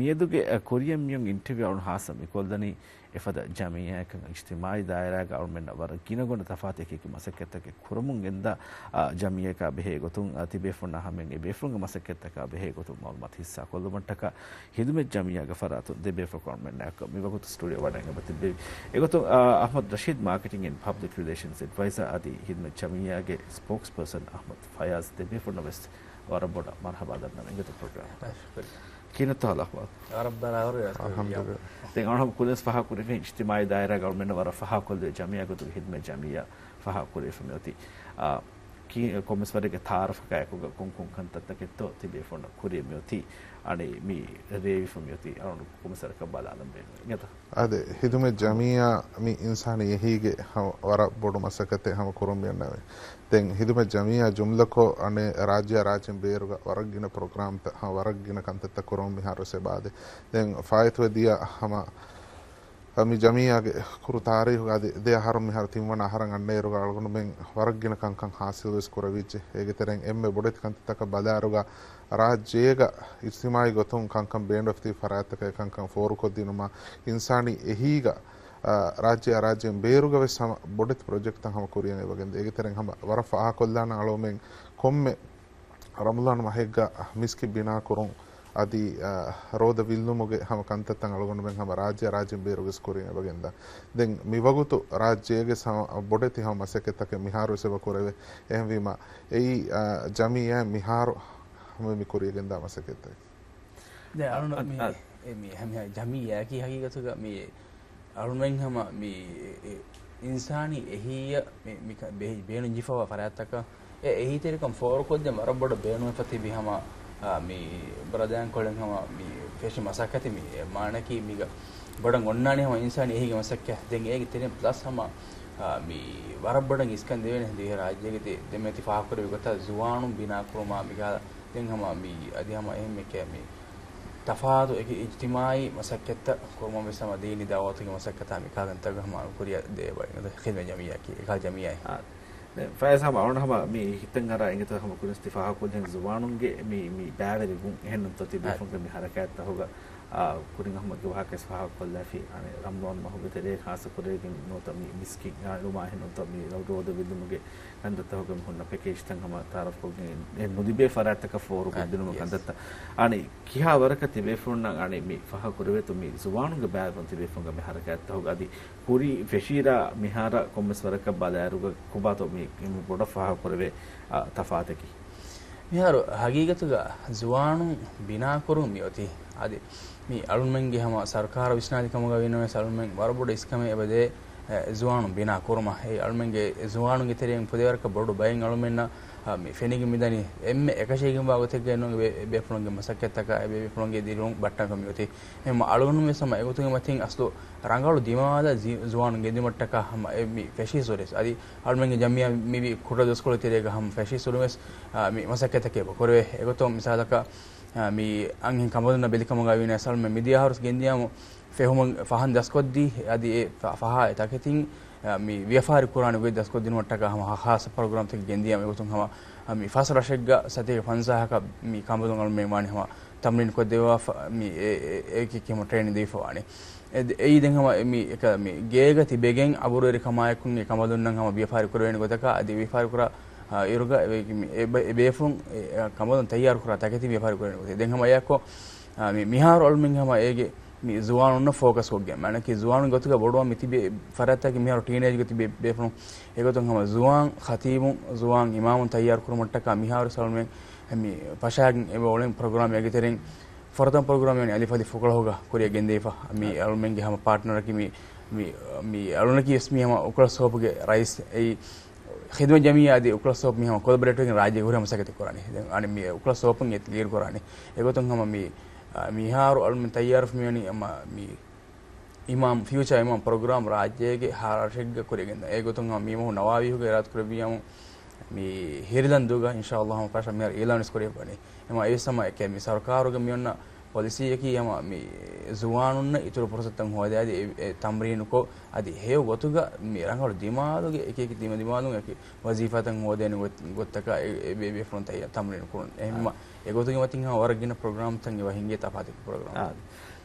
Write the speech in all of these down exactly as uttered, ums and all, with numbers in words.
އެދުގެ ކުރިއަށް މިއޮން އިންޓަވިއު އަޅުން ހާއްސަ މިކޮށްލަނީ އެފަދަ ޖަމިއްޔާއަކަށް އިޖްތިމާޢީ ދާއިރާގަ އަޅުމެންނަށް ވަރަށް ގިނަގުނަ ތަފާތު އެކި އެކި މަސައްކަތްތަކެއް ކުރަމުން ގެންދާ، އާ، ޖަމިއްޔާއަކާ ބެހޭ ގޮތުން، އާ، ތިބޭފުޅުންނާ ހަމައިން އެ ބޭފުޅުންގެ މަސައްކަތްތަކާ ބެހޭ ގޮތުން މަޢުލޫމާތު ހިއްސާކޮށްލުމަށްޓަކާ ހިދުމަތް ޖަމިއްޔާގެ ފަރާތުން ދެ ބޭފުޅަކު އަޅުމެންނާއެކު މިވަގުތު ސްޓޫޑިއޯ ވަޑައިގެން ތިއްބެވި. އެގޮތުން، އާ، އަޙްމަދު ރަޝީދު، މާކެޓިން އެންޑް ޕަބްލިކް ރިލޭޝަންސް އެޑްވައިޒާ އަދި ހިދުމަތް ޖަމިއްޔާގެ ސްޕޯކްސް ޕާސަން އަޙްމަދު ފަޔާޒް، ދެ ބޭފުޅުންނަށް ވެސް ވަރަށް ބޮޑަށް މަރުޙަބާ ދަންނަވަން އިނގޭތޯ ޕްރޮގްރާމަށް. އާ، ޝުކުރިއްޔާ. ކިހިނެއްތޯ ހާލު އަޙްވާލު؟ ވަރަށް ބަރާބަރު. އަލްޙަމްދުލިއްލާހް. ދެން އަޅުގަނޑު ކުރިން ފަހާ ކުރެވި އިޖްތިމާޢީ ދާއިރާގަ އަޅުމެންނަށް ވަރަށް ފަހާ ކޮށްލެވޭ ޖަމިއްޔާ ގޮތުގަ ހިދުމަތް ޖަމިއްޔާ ފަހާ ކުރެވިފަ މިއޮތީ. އާ، ކި-، ކޮންމެސް ވަރެއްގެ ތަޢާރަފަކާ އެކުގަ ކޮން ކޮން ކަންތައްތަކެއްތޯ ތިބޭފުޅުންނަށް ކުރިއަށް މިއޮތީ، އަނެއް މި ރޭވިފަ މިއޮތީ އަޅުގަނޑު ކޮންމެސް ވަރަކަށް ބަލާލަން ބޭނުންވޭ. އިނގޭތަ؟ އާދެ، ހިދުމަތް ޖަމިއްޔާ މި އިންސާނީ އެހީގެ ހަމަ ވަރަށް ބޮޑު މަސައްކަތެއް ހަމަ ކުރަން މިއަންނަވަނީ. ދެން ހިދުމަތް ޖަމިއްޔާ ޖުމްލަކޮށް އަނެއް ރާއްޖެއާ ރާއްޖެއިން ބޭރުގަ ވަރަށް ގިނަ ޕްރޮގްރާމްތައް ހަމަ ވަރަށް ގިނަ ކަންތައްތައް ކުރަމުން މިހާރު ވެސް އެބައާދޭ. ދެން ފާއިތުވެ ދިޔަ ހަމަ މި ޖަމިއްޔާގެ ކުރު ތާރީޚުގަ އަދި ދެ އަހަރު މިހާރު ތިންވަނަ އަހަރަށް އަންނައިރުގަ އަޅުގަނޑުމެން ވަރަށް ގިނަ ކަންކަން ހާސިލްވެސް ކުރެވިއްޖެ. އޭގެ ތެރެއިން އެންމެ ބޮޑެތި ކަންތައްތަކަށް ބަލާއިރުގަ ރާއްޖޭގަ އިޖްތިމާޢީ ގޮތުން ކަންކަން ބޭނުންވެފަ ތިބި ފަރާތްތަކަށް އެކަންކަން ފޯރުކޮށްދިނުމަށް އިންސާނީ އެހީގަ، އާ، ރާއްޖެއާ ރާއްޖޭން ބޭރުގަ ވެސް ހަމަ ބޮޑެތި ޕްރޮޖެކްޓްތައް ހަމަ ކުރިއަށް އެބަގެންދޭ. އޭގެ ތެރެއިން ހަމަ ވަރަށް ފާހަގަކޮށްލާނަން އަޅުގަނޑުމެން ކޮންމެ ރަމަޟާން މަހެއްގަ މިސްކިތް ބިނާކުރުން އަދި، އާ، ރޯދަ ވިއްލުމުގެ ހަމަ ކަންތައްތައް އަޅުގަނޑުމެން ހަމަ ރާއްޖެއާ ރާއްޖޭން ބޭރުގަ ވެސް ކުރިއަށް އެބަގެންދާ. ދެން މިވަގުތު ރާއްޖޭގެ ސަ-، ބޮޑެތި ހަމަ މަސައްކަތްތަކެއް މިހާރު ވެސް އެބަ ކުރެވޭ. އެހެންވީމަ، އެއީ، އާ، ޖަމިއްޔާ މިހާރު ހަމަ މި ކުރިއަށް ގެންދާ މަސައްކަތްތަކެއް. ދެން އަޅުން އަ-، މި، އަ-، އެ މި ހަމަ ޖަމިއްޔާއަކީ ހަގީގަތުގަ މި އަޅުމެން ހަމަ މި، އެ، އިންސާނީ އެހީއަށް މި، މި ކަ-، ބެހި-، ބޭނުން ޖެހިފަވާ ފަރާތްތަކަށް އެ އެހީތެރިކަން ފޯރުކޮށްދޭން ވަރަށް ބޮޑަށް ބޭނުންވެފަ ތިބި ހަމަ، އާ، މި ބްރަދަރާން ކޮޅެން ހަމަ މި ފެށި މަސައްކަތެއް މި، އެ މާނައަކީ މީގަ ބޮޑަށް އޮންނާނީ ހަމަ އިންސާނީ އެހީގެ މަސައްކަތް. ދެން އޭގެ ތެރެއިން ޕްލަސް ހަމަ، އާ، މި ވަރަށް ބޮޑަށް އިސްކަން ދެވޭނެ ދިވެހި ރާއްޖޭގެ ދެ-، ދެމެދު ފާހަގަކުރެއްވި ގޮތަށް ޒުވާނުން ބިނާކުރުމާ މިގާ ދެން ހަމަ މި އަދި ހަމަ އެހެން މި ކެ-، މި ތަފާތު އެކި އިޖްތިމާޢީ މަސައްކަތްތައް ކުރުމަށް ވެސް ހަމަ ދީނީ ދަޢުވަތުގެ މަސައްކަތާ މި ކާގަންތަކަށް ހަމަ ކުރިއަށް ދޭ ބައި ޚިދުމަތް ޖަމިއްޔާއަކީ އެކަހަލަ ޖަމިއްޔާއެއް. އާ، ދެން ފައިސާ ހަމަ އަޅުން ހަމަ މި ހިތަށް އަރާ އިނގޭތޯ ހަމަ ކުރިން ތި ފާހަގަކޮށްލިހެން ޒުވާނުންގެ މި، މި ބައިވެރިވުން އެހެންނުންތޯ ތި އާ. ބޭފުޅުންގެ މި ހަރަކާތްތަކުގަ، އާ، ކުރިން އަޙްމަދުގެ ވާހަކަވެސް ފާހަގަކޮށްލާފި، އަނެއް ރަމަޟާން މަހުގެ ތެރޭ ޚާއްޞަކުރެވިގެން ނުވަތަ މި މިސްކިތް އާ އެޅުމާ އެހެންނުންތޯ މި ރޯ-، ރޯދަ ވިއްލުމުގެ ކަންތައްތަކުގެ މި ހުންނަ ޕެކޭޖްތައް ހަމަ ތަޢާރަފްކޮށްގެން އެ ނުލިބޭ ފަރާތްތަކަށް ފޯރުކޮށްދިނުމަށް އާ، ކަންތައްތައް. އަނެއް ކިހާ ވަރަކަށް ތިބޭފުޅުންނަށް އަނެއް މި ފާހަގަކުރެވޭތޯ މި ޒުވާނުންގެ ބައިވެރިވުން ތިބޭފުޅުންގެ މި ހަރަކާތްތަކުގަ އަދި ކުރި ފެށީރާ މިހާރަށް ކޮންމެސް ވަރަކަށް ބަލާއިރުގަ ކޮބާތޯ މި، މި ބޮޑަށް ފާހަގަކުރެވޭ، އާ، ތަފާތަކީ؟ މިހާރު ހަގީގަތުގަ ޒުވާނުން ބިނާކުރުން މިއޮތީ. އަދި މި އަޅުމެންގެ ހަމަ ސަރުކާރަށް ވިސްނާލި ކަމުގަ ވީނަމަވެސް އަޅުމެން ވަރަށް ބޮޑު އިސްކަމެއް އެބަދޭ، އެ، ޒުވާނުން ބިނާ ކުރުމަށް. އެ އަޅުމެންގެ ޒުވާނުންގެ ތެރެއިން ފުދޭވަރަކަށް ބޮޑު ބައެއް އަޅުމެންނަށް، އާ، މި ފެނިގެން މިދަނީ އެންމެ އެކަށީގެންވާ ގޮތެއްގައެއް ނޫން އެ ބޭ-، ބޭފުޅުންގެ މަސައްކަތްތަކާ އެ ބޭފުޅުންގެ ދިރިއުޅުން ބައްޓަންކަން މިއޮތީ. އެހެން އަޅުގަނޑު ވެސް ހަމަ އެގޮތުގެ މަތިން އަސްލު ރަނގަޅު ދިމާލަށް ޒި-، ޒުވާނުން ގެންދިއުމަށްޓަކާ ހަމަ އެ މި ފެށީއްސުރެސް. އަދި އަޅުމެންގެ ޖަމިއްޔާ މިވީ ކުޑަދުވަސްކޮޅު ތެރޭގަ ހަމަ ފެށީއްސުރުން ވެސް، އާ، މި މަސައްކަތްތަކެއް އެބަ ކުރެވޭ. އެގޮތުން މިސާލަކަށް، އާ، މި އަންހެން ކަނބަލުންނަށް ބެލިކަމުގަ ވީނަސް އަޅުމެން މިދިޔަ އަހަރު ގެންދިޔަމު ފެހުމަށް ފަހަން ދަސްކޮށްދީ، އަދި އެ ފަ-، ފަހާ އެ ތަކެތިން، އާ، މި ވިޔަފާރި ކުރާނެ ގޮތް ދަސްކޮށްދިނުމަށްޓަކާ ހަމަ ހާ-، ހާއްސަ ޕްރޮގްރާމްތަކެއް ގެންދިޔަމު އެގޮތުން ހަމަ، އާ، މި ފަސް ރަށެއްގަ ސަތޭކަ ފަންސާހަކަށް މި ކަނބަލުން އަޅުމެން ވާނީ ހަމަ ތަމްރީން ކޮށްދެއްވާފަ މި އެ، އެ، އެކި ކިހަމަ ޓްރޭނިން ދީފަވާނެ. އެ، އެއީ ދެން ހަމަ މި އެކަ މި ގޭގަ ތިބެގެން އަބުރުވެރިކަމާއެކު މި ކަނބަލުންނަށް ހަމަ ވިޔަފާރި ކުރެވޭނެ ގޮތަކަށް އަދި ވިޔަފާރި ކުރާ، އާ، އިރުގަ އެ، މި އެ ބޭ-، އެ ބޭފުޅުން އެ، އާ، ކަނބަލުން ތައްޔާރު ކުރާ ތަކެތި ވިޔަފާރި ކުރެވޭނެ ގޮތެއް. ދެން ހަމަ އެއަކު، އާ، މި މިހާރު އަޅުމެން ހަމަ އޭގެ މި ޒުވާނުންނަށް ފޯކަސް ކޮށްގެން. މާނަކީ ޒުވާނުން ގޮތުގަ ބޮޑުވާ މި ތިބޭ ފަރާތްތަކީ މިހާރު ޓީނޭޖްގަ ތިބޭ ބޭފުޅުން. އެގޮތުން ހަމަ ޒުވާން ޚަތީބުން، ޒުވާން އިމާމުން ތައްޔާރު ކުރުމަށްޓަކާ މިހާރު އަޅުމެން މި ފަށާގެން އެބަ އުޅެން ޕްރޮގްރާމް އޭގެ ތެރެއިން ފުރަތަމަ ޕްރޮގްރާމް ވަނީ އަލިފު އަލިފު ފުކަޅަހުގަ ކުރިއަށް ގެންދެވިފަ. މި އަޅުމެންގެ ހަމަ ޕާޓްނަރަކީ މި، މި، މި އަޅުނަކީ ވެސް މި ހަމަ އުކުޅަ ސޯޕުގެ ރައީސް އެއީ ޚިދުމަތް ޖަމިއްޔާ އަދި އުކުޅަ ސޯޕް މި ހަމަ ކޮލަބޮރޭޓްވެގެން ރާއްޖޭގެ ހުރިހާ މަސައްކަތެއް ކުރާނީ. ދެން އަނެއް މި އުކުޅަ ސޯޕުން އެ ލީޑް ކުރާނީ. އެގޮތުން ހަމަ މި، އާ، މިހާރު އަޅުމެން ތައްޔާރުވެފަ މިވަނީ އަމަ މި އިމާމް، ފިއުޗާ އިމާމް ޕްރޮގްރާމް ރާއްޖޭގެ ހަ ރަށެއްގަ ކުރިއަށް ގެންދާ. އެގޮތުން ހަމަ މި މަހު ނަވާވީހުގެ އިރާދަކުރެއްވިޔަމު މި ހިރިލަންދޫގަ އިންޝާﷲ ހަމަ ފަށަ މިހާރު އިޢުލާންވެސް ކުރިއަށް ވަނީ. އެމަ އެވެސް ހަމަ އެކެ މި ސަރުކާރުގެ މި އޮންނަ ޕޮލިސީއަކީ ހަމަ މި ޒުވާނުންނަށް އިތުރު ފުރުސަތުތައް ހޯދާދީ އެ، އެ ތަމްރީނުކޮށް، އަދި ހެޔޮ ގޮތުގަ މި ރަނގަޅު ދިމާލުގެ އެކި އެކި ދިމަ ދިމާލުން އެކި ވަޒީފާތައް ހޯދޭނެ ގޮތް، ގޮތްތަކަށް އެ، އެ ބޭ-، ބޭފުޅުން ތައްޔާ ތަމްރީނު ކުރުން. އެހެންވީމަ، އެގޮތުގެ މަތިން ހަމަ ވަރަށް ގިނަ ޕްރޮގްރާމްތައް އެބަ ހިނގޭ ތަފާތު ޕްރޮގްރާމް. އާ.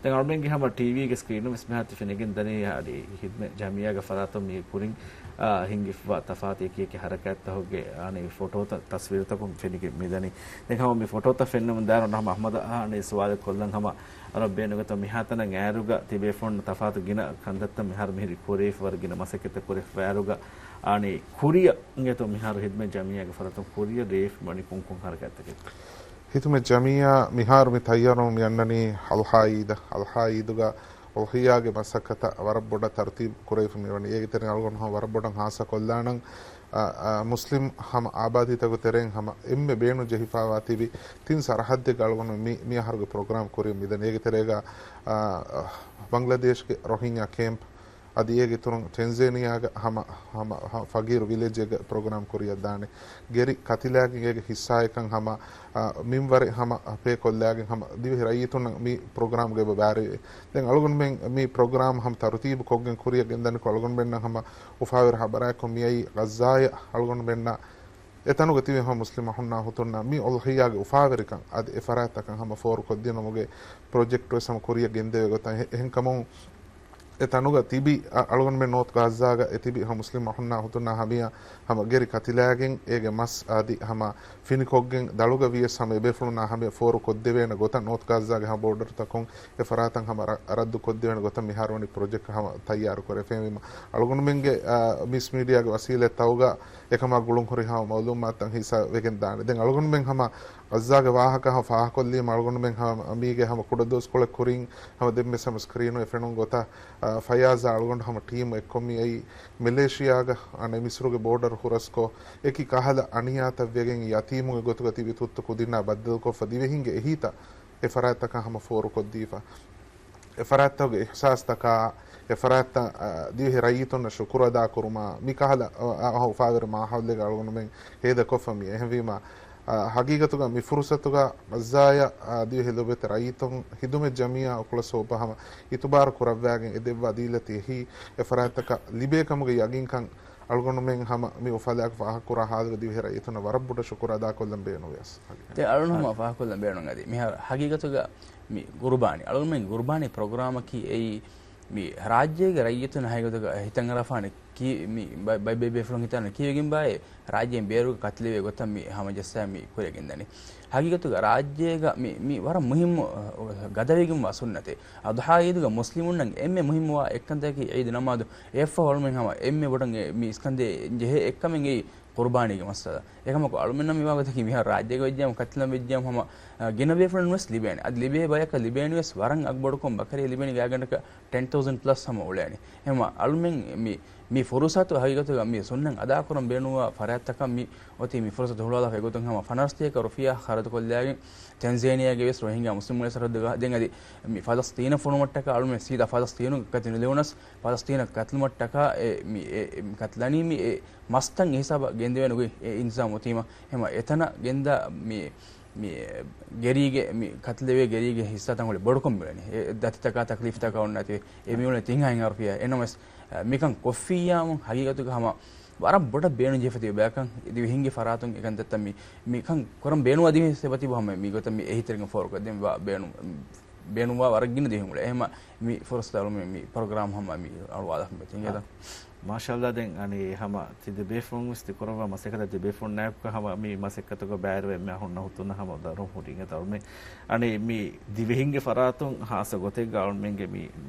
ދެން އަޅުމެންގެ ހަމަ ޓީވީގެ ސްކްރީނުން ވެސް މިހާރު ތި ފެނިގެން ދަނީ އަދި ޚިދްމަތް ޖަމިއްޔާގެ ފަރާތުން މި ކުރިން، އާ، ހިނގިފަ ތަފާތު އެކި އެކި ހަރަކާތްތަކުގެ އަނެއް ފޮޓޯތައް ތަސްވީރުތަކުން ފެނިގެން މިދަނީ. ދެން ހަމަ މި ފޮޓޯތައް ފެންނަމުން ދާއިރު ހަމަ އަޙްމަދަށް އަނެއް ސުވާލެއް ކޮށްލަން ހަމަ އަރަބް ބޭނުގަތަ މިހާތަނަށް އައިރުގަ ތިބޭފުޅުން ތަފާތު ގިނަ ކަންތައްތައް މިހާރު މިހިރީ ކުރެވިފަ ވަރަށް ގިނަ މަސައްކަތްތައް ކުރެފަ އައިރުގަ އަނެއް ކުރިއަށް އިނގޭތޯ މިހާރު ޚިދްމަތް ޖަމިއްޔާގެ ފަރާތުން ކުރިއަށް ރޭވިފަ ވަނީ ކޮން ކޮން ހަރަކާތްތަކެއް؟ ޚިދްމަތް ޖަމިއްޔާ މިހާރު މި ތައްޔާރުވަމުން މި އަންނަނީ އަޟްޙާ ޢީދަށް. އަޟްޙާ ޢީދުގަ އުޟްޙިއްޔާގެ މަސައްކަތަށް ވަރަށް ބޮޑަށް ތަރުތީބު ކުރެވިފަ މިވަނީ. އޭގެ ތެރެއިން އަޅުގަނޑު ހަމަ ވަރަށް ބޮޑަށް ޚާއްޞަ ކޮށްލާނަން، އަ، އަ، މުސްލިމް ހަމަ އާބާދީތަކުގެ ތެރެއިން ހަމަ އެންމެ ބޭނުން ޖެހިފައިވާ ތިބި ތިން ސަރަޙައްދެއްގަ އަޅުގަނޑު މި، މި އަހަރުގެ ޕްރޮގްރާމް ކުރިއަށް މިދަނީ. އޭގެ ތެރޭގަ، އަ، އަ، ބަންގްލަދޭޝްގެ ރޮހިންޏާ ކޭމްޕް، އަދި އޭގެ އިތުރުން ޓެންޒޭނިއާގަ ހަމަ، ހަމަ، ހަ، ފަގީރު ވިލޭޖެއްގަ ޕްރޮގްރާމް ކުރިއަށް ދާނެ. ގެރި ކަތިލާގެން އޭގެ ހިއްސާއެއްކަން ހަމަ، އަ، މިންވަރެއް ހަމަ ޕޭ ކޮށްލާގެން ހަމަ ދިވެހި ރައްޔިތުންނަށް މި ޕްރޮގްރާމްގައި އެބަ ބައިވެރިވޭ. ދެން އަޅުގަނޑުމެން މި ޕްރޮގްރާމް ހަމަ ތަރުތީބު ކޮށްގެން ކުރިއަށް ގެންދަނިކޮށް އަޅުގަނޑުމެންނަށް ހަމަ އުފާވެރި ހަބަރާއެއްކޮށް މިއައީ ޣައްޒާއަށް އަޅުގަނޑުމެންނަށް އެތަނުގަ ތިބި ހަމަ މުސްލިމް އަޚުންނާ އުޚުތުންނަށް މި އުޟްޙިއްޔާގެ އުފާވެރިކަން އަދި އެ ފަރާތްތަކަށް ހަމަ ފޯރުކޮށްދިނުމުގެ ޕްރޮޖެކްޓް ވެސް ހަމަ ކުރިއަށް ގެންދެވޭ ގޮތަށް. އެ، އެހެންކަމުން އެ ތަނުގަ ތިބި އަ-، އަޅުގަނޑުމެން ނޯތު ޣާއްޒާގަ އެ ތިބި ހަމަ މުސްލިމް އަޚުންނާ އުޚުތުންނާ ހަމަޔަށް ހަމަ ގެރި ކަތިލާގެން އޭގެ މަސް އަދި ހަމަ ފިނިކޮށްގެން ދަޅުގަ ވިޔަސް ހަމަ އެބޭފުޅުންނާ ހަމަޔަށް ފޯރު ކޮށްދެވޭނެ ގޮތަށް ނޯތު ޣާއްޒާގެ ހަމަ ބޯޑަރުތަކުން އެ ފަރާތަށް ހަމަ ރަ-، ރައްދު ކޮށްދެވޭނެ ގޮތަށް މިހާރު ވަނީ ޕްރޮޖެކްޓް ހަމަ ތައްޔާރު ކުރެފޭންވީމަ. އަޅުގަނޑުމެންގެ، އާ، މިސް މީޑިއާގެ ވަސީލަތްތައުގަ އެކަމާ ގުޅުން ހުރި ހަމަ މައުލޫމާތުތައް ހިއްސާ ވެގެން ދާނެ. ދެން އަޅުގަނޑުމެން ހަމަ ޣައްޒާގެ ވާހަކަ ހަމަ ފާހަގަކޮށްލީމަ އަޅުގަނޑުމެން ހަމަ މީގެ ހަމަ ކުޑަދުވަސްކޮޅެއް ކުރިން ހަމަ ދެން ވެސް ހަމަ ސްކްރީނު އެ ފެނުނު ގޮތަށް، އާ، ފަޔާޒާ އަޅުގަނޑު ހަމަ ޓީމު އެއްކޮށް މި އައީ މެލޭޝިޔާގަ، އަނެއް މިސްރުގެ ބޯޑަރު ހުރަސްކޮށް، އެކި ކަހަލަ އަނިޔާތައް ވެގެން ޔަތީމުންގެ ގޮތުގަ ތިބި ތުއްތު ކުދިންނާ ބައްދަލުކޮށްފަ ދިވެހިންގެ އެހީތައް އެ ފަރާތްތަކަށް ހަމަ ފޯރުކޮށްދީފަ. އެ ފަރާތްތަކުގެ އިޙްސާސްތަކާ، އެ ފަރާތްތައް، އަ، ދިވެހި ރައްޔިތުންނަށް ޝުކުރު އަދާކުރުމާ، މި ކަހަލަ، އަ، އަ، އުފާވެރި މާހައުލެއްގަ އަޅުގަނޑުމެން ހޭދަކޮށްފަ މި. އެހެންވީމާ، އަ، ހަގީގަތުގަ މި ފުރުސަތުގަ ޣައްޒާޔަށް، އަ، ދިވެހި ލޮބުވެތި ރައްޔިތުން ޚިދުމަތް ޖަމިއްޔާ އުކުޅަ ސޯޕަށް ހަމަ އިތުބާރު ކުރައްވާގެން އެ ދެއްވާ ދީލަތި އެހީ އެ ފަރާތްތަކަށް ލިބޭ ކަމުގެ ޔަގީންކަން އަޅުގަނޑުމެން ހަމަ މި އުފަލާގަ ފާހަގަކުރާ ހާލުގަ ދިވެހި ރައްޔިތުންނަށް ވަރަށް ބޮޑަށް ޝުކުރު އަދާކޮށްލަން ބޭނުންވެސް. ދެން އަޅުން ހަމަ ފާހަގަކޮށްލަން ބޭނުން އަދި މިހާރު ހަގީގަތުގަ މި ގުރުބާނީ، އަޅުގަނޑުމެން ގުރުބާނީ ޕްރޮގްރާމަކީ އެއީ މި ރާއްޖޭގެ ރައްޔިތުން ހަގީގަތުގަ ހިތަށް އަރާފާނެ ކީ މި ބަ-، ބައި ބައި ބޭފުޅުން ހިތާނެ ކީވެގެން ބާއޭ ރާއްޖޭން ބޭރުގަ ކަތިލެވޭ ގޮތަށް މި ހަމަޖައްސާ މި ކުރިއަށް ގެންދަނީ. ހަގީގަތުގަ ރާއްޖޭގަ މި، މި ވަރަށް މުހިއްމު، އަ، ގަދަވެގެންވާ ސުންނަތެއް. އަޟްޙާ ޢީދުގަ މުސްލިމުންނަށް އެންމެ މުހިއްމުވާ އެއްކަންތަކަކީ ޢީދު ނަމާދު އެއަށްފަހު އަޅުމެން ހަމަ އެންމެ ބޮޑަށް އެ-، މި އިސްކަންދޭ ޖެހޭ އެއްކަމެއް އެއީ ޤުރުބާނީގެ މައްސަލަ. އެކަމަކު އަޅުމެންނަށް މިވާ ގޮތަކީ މިހާރު ރާއްޖޭގަ ވެއްޖިއްޔާމު ކަތިލަން ވެއްޖިއްޔާމު ހަމަ، އަ، ގިނަ ބޭފުޅުން ވެސް ލިބޭނެ. އަދި ލިބޭ ބަޔަކަށް ލިބޭނީ ވެސް ވަރަށް އަގުބޮޑުކޮށް ބަކަރިއެއް ލިބޭނީ ގާތްގަނޑަކަށް ޓެން ތައުޒަންޑް ޕްލަސް ހަމަ އުޅޭނީ. އެހެންވީމަ އަޅުމެން މި، މި ފުރުސަތު ހަގީގަތުގަ މި ސުންނަތް އަދާކުރަން ބޭނުންވާ ފަރާތްތަކަށް މި އޮތީ މި ފުރުސަތު ހުޅުވާލާފަ އެގޮތުން ހަމަ ފަނަރަސްތޭކަ ރުފިޔާ ޚަރަދުކޮށްލާގެން ތެންޒޭނިޔާގެ ވެސް ރޮހިންގާ މުސްލިމުންގެ ސަރަހައްދުގަ ދެން އަދި މި ފަލަސްތީނަށް ފޮނުވުމަށްޓަކާ އަޅުމެން ސީދާ ފަލަސްތީނުގެ ކަތި ނުލެވުނަސް ފަލަސްތީނަށް ކަތިލުމަށްޓަކާ އެ މި، އެ މި ކަތިލަނީ މި އެ މަސްތައް އެ ހިސާބަށް ގެންދެވޭނެ ގޮތް އެ އިންތިޒާމް އޮތީމަ ހަމަ އެތަނަށް ގެންދާ މި، މި ގެރީގެ މި ކަތިލެވޭ ގެރީގެ ހިއްސާ ތަންކޮޅެއް ބޮޑުކޮށް މިއުޅެނީ. އެ ދަތިތަކާ ތަކްލީފްތަކާ އޮންނަ އަތި އެ މިއުޅެނީ ތިން ހާ ރުފިޔާ. އެނަމަވެސް، އަ، މިކަން ކޮށްފިއްޔާމު ހަގީގަތުގަ ހަމަ ވަރަށް ބޮޑަށް ބޭނުން ޖެހިފަ ތިބި ބަޔަކަށް ދިވެހިންގެ ފަރާތުން އެކަންތައްތައް މި، މިކަން ކުރަން ބޭނުންވާ ދިވެހި ސެބަ ތިބު ހަމަ މި ގޮތަށް މި އެހީތެރިކަން ފޯރުކޮށްދޭން ވާ ބޭނުން، ބޭނުންވާ ވަރަށް ގިނަ ދިވެހިން އުޅޭ. އެހެންވީމަ މި ފުރުސަތު އަޅުމެން މި ޕްރޮގްރާމް ހަމަ މި އަޅުވާލަފަ މި ތިން ގެދަ. މާޝާﷲ. ދެން އަނި ހަމަ ތި ދެބޭފުޅުން ވެސް ތި ކުރައްވާ މަސައްކަތަށް ދެބޭފުޅުންނާއެކު ހަމަ މި މަސައްކަތުގަ ބައިވެރިވެ އެންމެ އަހުން ނަހުތުން ހަމަ ދަރުން ހުރި އިނގޭތޯ އަޅުމެން. އަނި މި ދިވެހިންގެ ފަރާތުން ހާއްސަ ގޮތެއްގަ އަޅުމެންގެ މި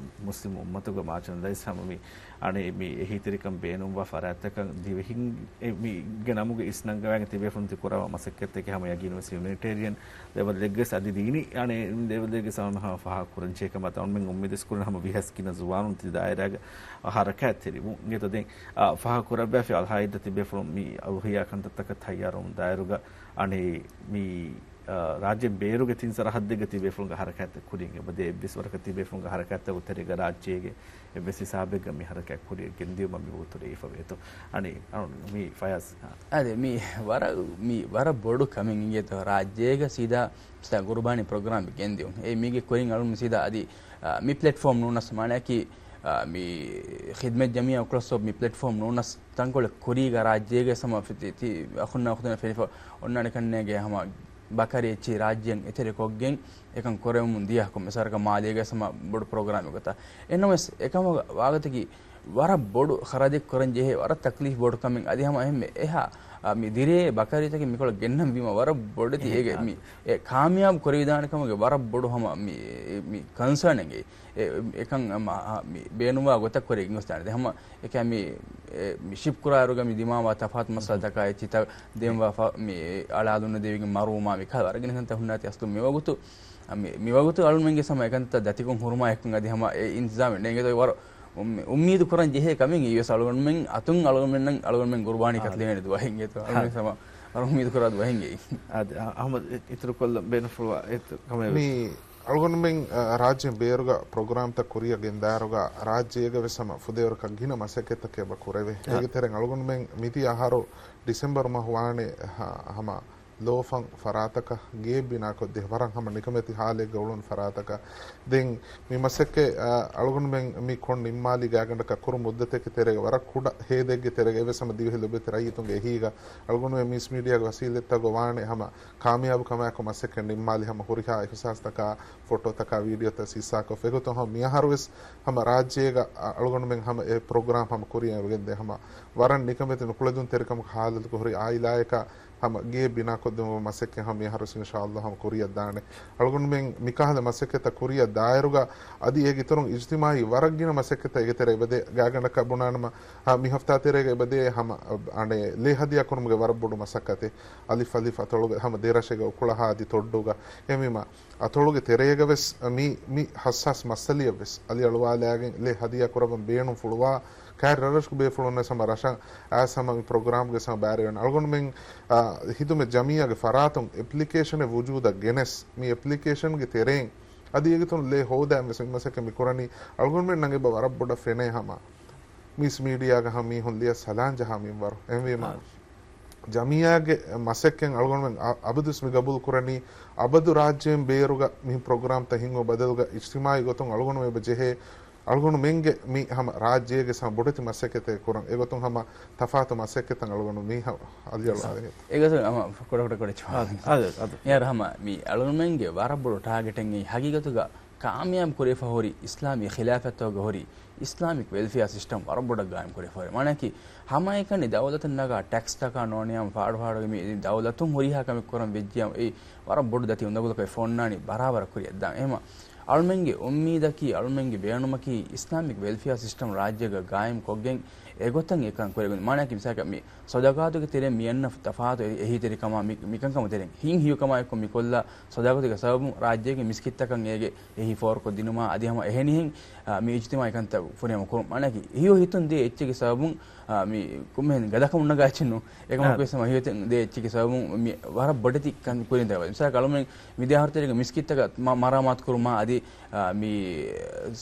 މުސްލިމް އުއްމަތުގަ މާޖަނަލައިޒް ހަމަ މި އަނެއް މި އެހީތެރިކަން ބޭނުންވާ ފަރާތްތަކަށް ދިވެހިން އެ މީގެ ނަމުގަ އިސްނަންގަވާގެން ތިބޭފުޅުން ތި ކުރައްވާ މަސައްކަތްތަކެއް ހަމަ ޔަގީންވެސް ހިއުމެނިޓޭރިއަން ލެވެލްއެއްގަސް އަދި ދީނީ އަނެއް ލެވެލްއެއްގަސް ހަމަ ފާހަގަ ކުރަންޖެހޭ ކަމަށް އަޅުމެން އުއްމީދުވެސް ކުރަން ހަމަ ވީހާވެސް ގިނަ ޒުވާނުން ތި ދާއިރާގަ ހަރަކާތްތެރިވުން. އިނގޭތޯ ދެން އާ، ފާހަގަ ކުރައްވާފި އަޟްޙާ ޢީދަށް ތިބޭފުޅުން މި އުޟްޙިޔާ ކަންތައްތަކަށް ތައްޔާރުވުމުން ދާއިރުގަ އަނެއް މި އާ، ރާއްޖެ ބޭރުގެ ތިން ސަރަހައްދެއްގަ ތިބޭފުޅުންގެ ހަރަކާތްތައް ކުރިން އެބަދޭ އެއްވެސް ވަރަކަށް ތިބޭފުޅުންގެ ހަރަކާތްތަކުގެ ތެރޭގަ ރާއްޖޭގެ އެއްވެސް ހިސާބެއްގަ މި ހަރަކާތް ކުރިއަށް ގެންދިޔުމަށް މި ވަގުތު ރޭވިފަވޭތޯ. އަނި، އަން މި ފަޔާޒް، އާ. އާދެ، މި ވަރަށް، މި ވަރަށް ބޮޑު ކަމެއް އިނގޭތޯ ރާއްޖޭގަ ސީދާ، ސީދާ ގުރުބާނީ ޕްރޮގްރާމް ގެންދިޔުން. އެ މީގެ ކުރިން އަޅުން ސީދާ އަދި، އާ، މި ޕްލެޓްފޯމް ނޫނަސް މާނައަކީ، އާ، މި ޚިދްމަތް ޖަމިއްޔާ އުކުޅަސް ސޯޕް މި ޕްލެޓްފޯމް ނޫނަސް ތަންކޮޅެއް ކުރީގަ ރާއްޖޭގެ ސަމާ ފި-، ތި-، ތި-، އަޚުންނާ އުޚުތުންނަށް ފެނިފަ އޮންނާނެ ކަންނޭގެ ހަމަ ބަކަރި އެއްޗެހި ރާއްޖޭން އެތެރެ ކޮށްގެން އެކަން ކުރެވެމުން ދިޔަ ކޮންމެސް ވަރަކަށް މާލޭގަ ހަމަ ބޮޑު ޕްރޮގްރާމެއް ގޮތަށް. އެންނަމަވެސް އެކަމަށް ވާގޮތަކީ ވަރަށް ބޮޑު ޚަރަދެއް ކުރަން ޖެހޭ، ވަރަށް ތަކްލީފް ބޮޑު ކަމެއް. އަދި ހަމަ އެހެން އެހާ، އާ، މި ދިރޭ ބަކަރީތަކެއް މިކޮޅަށް ގެންނަން ވީމަ ވަރަށް ބޮޑެތި އޭގެ މި އެ ކާމިޔާބު ކުރެވިދާނެ ކަމުގެ ވަރަށް ބޮޑު ހަމަ މި، މި ކަންސާނެއް އެ، އެކަން ހަމަ، އާ، މި ބޭނުންވާ ގޮތަށް ކުރެވިގެން ގޮސްދާނެ. ދެން ހަމަ އެކަ މި، އެ، މި ޝިޕް ކުރާއިރުގަ މި ދިމާވާ ތަފާތު މައްސަލަތަކާ އެއްޗިތައް ދެން ވާ ފަ-، މި އަޅާލުން ދެވިގެން މަރުވުމާ މި ކަހަލަ ވަރަށް ގިނަ ކަންތައް ހުންނާތީ އަސްލު މިވަގުތު، އަ، މި، މިވަގުތު އަޅުމެންގެ ހަމަ އެކަންތައް ދަތިކޮށް ހުރުމާ އެކުން އަދި ހަމަ އެ އިންތިޒާމެއް ނޭނގެ ވަރަށް އުއް-، އުއްމީދު ކުރަން ޖެހޭ ކަމެއް އިވެސް އަޅުގަނޑުމެން އަތުން އަޅުގަނޑުމެން ގުރުބާނީ ކަތިލެވޭނެ ދުވަހެއް އެތު އަޅުމެން ހަމަ ވަރަށް އުއްމީދު ކުރާ ދުވަހެއް އެއީ. އަދި އަ-، އަހަމަދު އި-، އިތުރުކޮށްލަން ބޭނުންފުޅުވާ އެއް ކަމެއް ވެސް. މި އަޅުގަނޑުމެން، އަ، ރާއްޖޭން ބޭރުގަ ޕްރޮގްރާމްތައް ކުރިއަށް ގެންދާއިރުގަ ރާއްޖޭގަ ވެސް ހަމަ ފުދޭވަރަކަށް ގިނަ މަސައްކަތްތަކެއް އެބަ ކުރެވޭ. އާ. އޭގެ ތެރެއިން އަޅުގަނޑުމެން މިދިޔަ އަހަރު ޑިސެމްބަރު މަހު ވާނެ ހަ-، ހަމަ ލޯފަން ފަރާތަކަށް ގެއެއް ބިނާކޮށްދޭ ވަރަށް ހަމަ ނިކަމެތި ހާލެއްގަ އުޅުނު ފަރާތަކަށް. ދެން މި މަސައްކަތް، އަ، އަޅުގަނޑުމެން މި ކޮން ނިންމާލި ގާތްގަނޑަކަށް ކުރު މުއްދަތެއްގެ ތެރޭގަ ވަރަށް ކުޑަ ހޭދައެއްގެ ތެރޭގަ އެވެސް ހަމަ ދިވެހި ލޮބުވެތި ރައްޔިތުންގެ އެހީގަ އަޅުގަނޑުމެން މީސް މީޑިއާގެ ވަސީލަތްތަކުގަ ވާނެ ހަމަ ކާމިޔާބު ކަމާއެކު މަސައްކަތް ނިންމާލި ހަމަ ހުރިހާ އިހުސާސްތަކާ، ފޮޓޯތަކާ، ވީޑިއޯތައް ސިއްސާކޮށް އެގޮތުން ހަމަ މިއަހަރުވެސް ހަމަ ރާއްޖޭގަ އަ-، އަޅުގަނޑުމެން ހަމަ އެ ޕްރޮގްރާމް ހަމަ ކުރިއަށް އެބަގެންދޭ ހަމަ ވަރަށް ނިކަމެތި ނުކުޅެދުންތެރިކަމުގެ ހާލަތުގަ ހުރި އާއިލާއަކަށް ހަމަ ގެއެއް ބިނާކޮށްދިނުމަށް މަސައްކަތް ހަމަ މިއަހަރުވެސް އިންޝާﷲ ހަމަ ކުރިއަށް ދާނެ. އަޅުގަނޑުމެން މިކަހަލަ މަސައްކަތްތައް ކުރިއަށް ދާއިރުގަ އަދި އޭގެ އިތުރުން އިޖްތިމާއީ ވަރަށް ގިނަ މަސައްކަތްތައް އޭގެ ތެރޭ އެބަދޭ. ގާތްގަނޑަކަށް ބުނާނަމަ، ހަ، މި ހަފްތާ ތެރޭގަ އެބަދޭ ހަމަ، އަނެއް ލޭ ހަދިޔާ ކުރުމުގެ ވަރަށް ބޮޑު މަސައްކަތެއް. އަލިފް އަލިފް އަތޮޅުގެ ހަމަ ދެރަށެއްގަ އުކުޅަހާ އަދި ތޮއްޑޫގަ. އެހެންވީމަ، އަތޮޅުގެ ތެރޭގަ ވެސް މި، މި ހައްސާސް މައްސަލައަށް ވެސް އަލި އަޅުވާލާގެން ލޭ ހަދިޔާ ކުރައްވަން ބޭނުންފުޅުވާ ކާރި ރަށްރަށުގެ ބޭފުޅުން ވެސް ހަމަ ރަށަށް އައިސް ހަމަ މި ޕްރޮގްރާމްގެ ހަމަ ބައިވެރިވެން. އަޅުގަނޑުމެން، އާ، ހިދުމަތް ޖަމިއްޔާގެ ފަރާތުން އެޕްލިކޭޝަނެއް ވުޖޫދަށް ގެނެސް، މި އެޕްލިކޭޝަންގެ ތެރެއިން އަދި އޭގެ އިތުރުން ލޭ ހޯދާ މި މަސައްކަތް މި ކުރަނީ. އަޅުގަނޑުމެންނަށް އެބަ ވަރަށް ބޮޑަށް ފެނޭ ހަމަ މީސް މީޑިއާގަ ހަމަ މީހުން ލިޔަސް ހަލާން ޖަހާ މިންވަރު. އެހެންވީމަ، އާ. ޖަމިއްޔާގެ މަސައްކަތް އަޅުގަނޑުމެން އަ-، އަބަދުވެސް މި ގަބޫލު ކުރަނީ، އަބަދު ރާއްޖޭން ބޭރުގަ މި ޕްރޮގްރާމްތައް ހިންގުމަށް ބަދަލުގަ އިޖްތިމާއީ ގޮތުން އަޅުގަނޑުމެން އެބަ ޖެހޭ އަޅުގަނޑުމެންގެ މި ހަމަ ރާއްޖޭގެ ހަމަ ބޮޑެތި މަސައްކަތެއް ކުރަން. އެގޮތުން ހަމަ ތަފާތު މަސައްކަތްތައް އަޅުގަނޑު މި ހަ-، އަލިއަޅުވާލެވޭ. އެގޮތުން ހަމަ ކުޑަކުޑަ ކުޑަ އާ، އާ، އާ. މިހާރު ހަމަ މި އަޅުގަނޑުމެންގެ ވަރަށް ބޮޑު ޓާގެޓެއް ހަގީގަތުގަ ކާމިޔާބު ކުރެވިފަ ހުރި އިސްލާމީ ޚިލާފަތްތަކުގަ ހުރި އިސްލާމިކް ވެލްފެއާ ސިސްޓަމް ވަރަށް ބޮޑަށް ގާއިމް ކުރެވިފަ ހުރި. މާނައަކީ، ހަމައެކަނި ދައުލަތުން ނަގާ ޓެކްސްތަކާ ނޯންނައިމަ ފާޑުފާޑުގެ މި ދައުލަތުން ހުރިހާ ކަމެއް ކުރަން ވެއްޖިއްޔާ އެއީ ވަރަށް ބޮޑު ދަތި އުނދަގުލަކަށް އޮންނާނީ ބަރާބަރަށް ކުރިއަށްދާން. އެހެމަ އަޅުމެންގެ އުއްމީދަކީ، އަޅުމެންގެ ބޭނުމަކީ، އިސްލާމިކް ވެލްފެއާ ސިސްޓަމް ރާއްޖޭގަ ގާއިމް ކޮށްގެން އެގޮތަށް އެކަން ކުރެވެން. މާނައަކީ މިސާލަކަށް މި ސަދަގާތުގެ ތެރެއިން މި އަންނަ ތަފާތު އެ-، އެހީތެރިކަމާ މި-، މިކަންކަމު ތެރެއިން ހިތް ހިޔުކަމާ އެއްކޮށް މި ކޮށްލާ ސަދަގާތުގެ ސަބަބުން ރާއްޖޭގެ މިސްކިތްތަކަށް އޭގެ އެހީ ފޯރުކޮށްދިނުމާ އަދި ހަމަ އެހެނިހެން، އާ، މި އިޖްތިމާއީ ކަންތައް ފުރިހަމަ ކުރުން. މާނައަކީ ހިޔު ހިތުން ދޭ އެއްޗެއްގެ ސަބަބުން، އާ، މި ކޮންމެހެން ގަދަކަމުން ނަގާ އެއްޗެއް ނޫން. އެކަމަކު އާ. ވެސް ހަމަ ހިޔު ހިތުން ދޭ އެއްޗެއްގެ ސަބަބުން މި ވަރަށް ބޮޑެތި ކަން ކުރިން ދެވޭ. މިސާލަކަށް އަޅުމެން މިދިޔަ އަހަރު ތެރޭގަ މިސްކިތްތަކަށް މަ-، މަރާމާތު ކުރުމާ އަދި، އާ، މި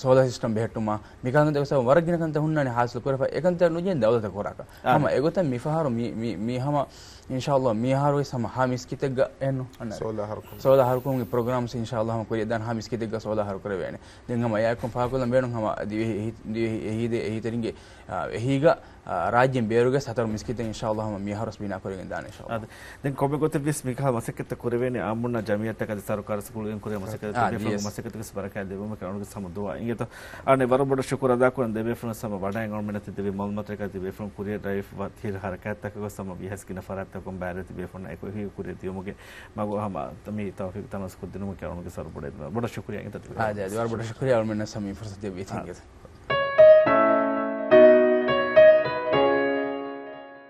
ސޯލާ ސިސްޓަމް ބެހެއްޓުމާ މިކަންތައް ވެސް ވަރަށް ގިނަ ކަންތައް ހުންނާނެ ހާސިލް ކުރެފަ. އެކަންތައް ނުޖެހެން ދައުލަތަށް ކުރާކަށް. އާ. ހަމަ އެގޮތަށް މިފަހަރު މި، މި، މި ހަމަ އިންޝާﷲ މިއަހަރު ވެސް ހަމަ ހަ މިސްކިތެއްގަ އެއްނު އަންނަ ސޯލާ ހަރުކުން. ސޯލާ ހަރުކުންގެ ޕްރޮގްރާމްސް އިންޝާﷲ ހަމަ ކުރިއަށްދާން ހަ މިސްކިތެއްގަ ސޯލާ ހަރު ކުރެވޭނެ. ދެން ހަމަ އެއާއެކު ފާހަގަކޮށްލަން ބޭނުން ހަމަ ދިވެހި އެހީ، ދިވެހި އެހީދެ އެހީތެރިންގެ، އާ، އެހީގަ، އާ، ރާއްޖޭން ބޭރުގެ ހަތަރު މިސްކިތެއް އިންޝާﷲ ހަމަ މިއަހަރު ވެސް ބިނާ ކުރެވިގެން ދާނެ އިންޝާﷲ. އާދެ. ދެން ކޮންމެ ގޮތެއް ވެސް މިކަހަލަ މަސައްކަތްތައް ކުރެވޭނެ އާއްމުންނާ ޖަމިއްޔާތަކާ އަދި ސަރުކާރަށް ކުރިއަށް ކުރެވޭ މަސައްކަތް އާ، ބޭފުޅުން ޔެސް. މަސައްކަތަކަށް ވެސް ބަރަކާތް ދެއްވުމަށް އަޅުގަނޑު ހަމަ ދުޢާ އިނގޭތޯ. އަނެއް ވަރަށް ބޮޑަށް ޝުކުރު އަދާކުރަން ދެ ބޭފުޅުން ހަމަ ވަޑައިގަންނަވަން މިނަތި ދެއްވި މަޢުލޫމާތުގައި ދެ ބޭފުޅުން ކުރިއަށް ދައުވަތު ދިޔަ ހަރަކާތްތަކަށް ވެސް ހަމަ ވީހާވެސް ގިނަ ފަރާތްތަކުން ބައިވެރިވެ ތިބޭފުޅުންނަށް އެކު އެހީ ކުރިއަށް ދިޔުމުގެ މަގު ހަމަ މި ތައުފީޤު ތަނަވަސް ކޮށްދިނުމަކީ އަޅުގަނޑުގެ ސަރުބޮޑެތި. ބޮޑަށް ޝުކުރިއްޔާ އިނގޭތޯ. އާދެ، އާދެ، ވަރަށް ބޮޑަށް ޝުކުރިއްޔާ އަޅުމެންނަށް ހަމަ މި ފުރުސަތު ދެއްވީތީ އިނގޭތޯ.